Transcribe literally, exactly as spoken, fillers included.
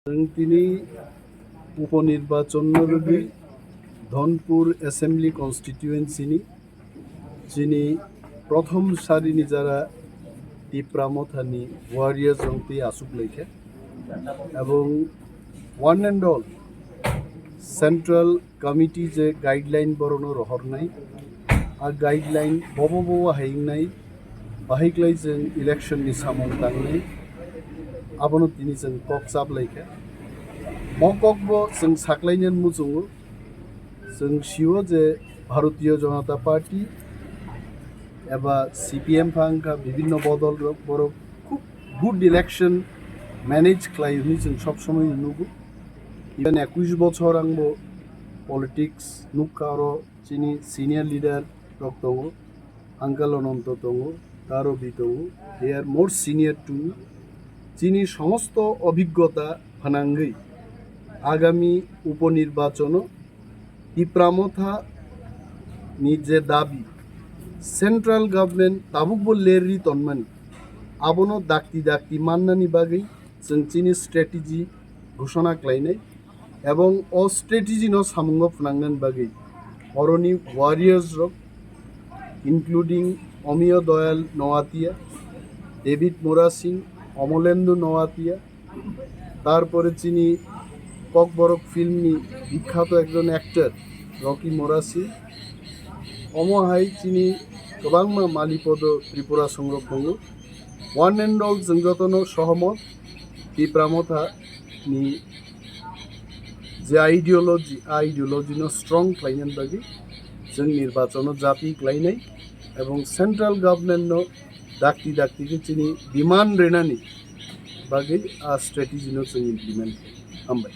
Chwng tini uponirbachono rwgwi Dhonpur Assembly Constituency ni chini prothom sarini jara Tipra Mothani warriors rok twi achuk laikha, ebong one and all Central Committee je guideline borokno rohornai, a guideline bobo bobo hai wngnai, bahai klai chwng election ni samung tangnai, abono tini chwng kok chap laikha. Mo kokbo chwng saklainani muchungo, chwng sio je Bharatiya Janata Party eba C P M pha wngkha bibinno bodol rok, borok khub good election manage khlai hwnwi chwng sob somoi nugo. Even ekush bochor angbo politics nukha, oro chini senior leader rok tongo, Uncle Ananto tongo, Tarobi tongo, they are more senior to me. Chini somosto obhiggota phanangwi agami uponirbachono Tipra Motha ni je dabi, central government tabukbo lerwi tonmani, abono dakti dakti mannani bagwi chwng chini strategy ghoshona khlainai, ebong o strategy no samungo phnangnani bagwi oroni warriors rok, including Omiyo Doyal Noatia, David Murasing, Omolendu Noatia, tarpore chini Kokborok film ni bikkhato ekjon actor Rocky Morasing, omo hai chini kwbangma Malipodo Tripura songrok tongo. One and all, chwng jotono sohomot, Tipra Motha ni je ideology, a ideology no strong khlainani bagwi chwng nirbachono japi khlainai, ebong central government no dakti dakti khe chini demand renani bagwi a strategy no chwng implement khlai. Hambai.